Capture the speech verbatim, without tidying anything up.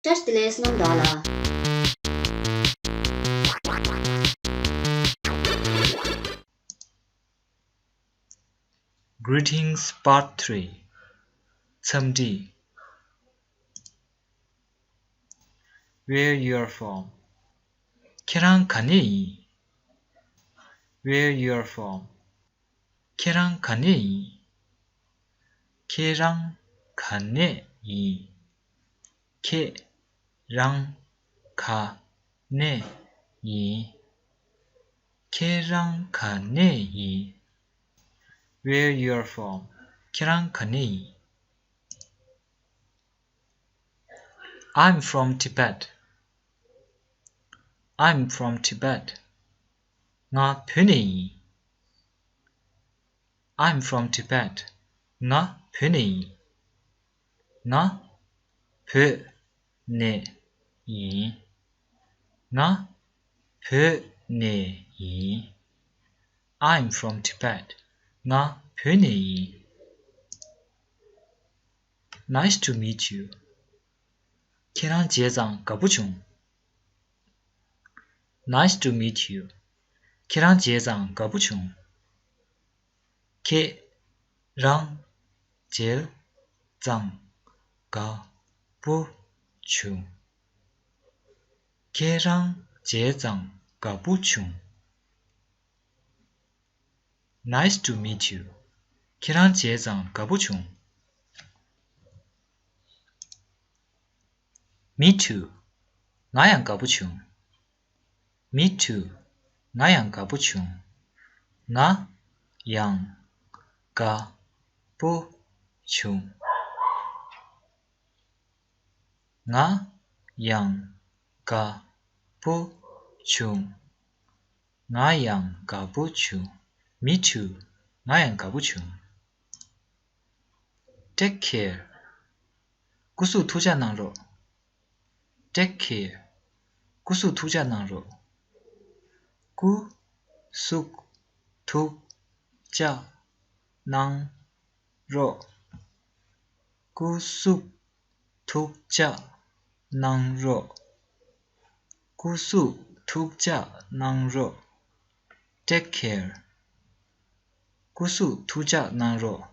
བཀྲ་ཤིས་བདེ་ལེགས་སོ་ནམ་ཟླ་བ་ལགས། Greetings Part three. འཚམས་འདྲི། Where you are from? ཁྱེད་རང་ག་ནས་ཡིན། Where you are from? ཁྱེད་རང་ག་ནས་ཡིན། ཁྱེད་རང་ག་ནས་ཡིན། ཁྱེད་རང་ག་ནས་ཡིན། ཁྱེད་རང་ག་ནས་ཡིན། Where you are from? ཁྱེད་རང་ག་ནས་ཡིན། I'm from Tibet. I'm from Tibet. ང་བོད་ནས་ཡིན། I'm from Tibet. ང་བོད་ནས་ཡིན། ང་བོད་ནས་ཡིན། ང་བོད་ནས་ཡིན། I'm from Tibet. ང་བོད་ནས་ཡིན། Nice to meet you. ཁྱེད་རང་མཇལ་ཙང་དགའ་པོ་བྱུང་། Nice to meet you. ཁྱེད་རང་མཇལ་ཙང་དགའ་པོ་བྱུང་། ཁྱེད་རང་མཇལ་ཙང་དགའ་པོ་བྱུང་། ཁྱེད་རང་མཇལ་ཙང་དགའ་པོ་བྱུང་། Nice to meet you. ཁྱེད་རང་མཇལ་ཙང་དགའ་པོ་བྱུང་། Me too. ང་ཡང་དགའ་པོ་བྱུང་། Me too. ང་ཡང་དགའ་པོ་བྱུང་། ང་ཡང་དགའ་པོ་བྱུང་། ང་ཡང་དགའ་པོ་བྱུང་། ང་ཡང་དགའ་པོ་བྱུང་། Me too. ང་ཡང་དགའ་པོ་བྱུང་། Take care. སྐུ་གཟུགས་ཐུགས་ཅག་གནང་རོགས། Take care. སྐུ་གཟུགས་ཐུགས་ཅག་གནང་རོགས། སྐུ་གཟུགས་ཐུགས་ཅག་གནང་རོགས། སྐུ་གཟུགས་ཐུགས་ཅག་གནང་རོགས། སྐུ་གཟུགས་ཐུགས་ཅག་གནང་རོགས། Take care. སྐུ་གཟུགས་ཐུགས་ཅག་གནང་རོགས།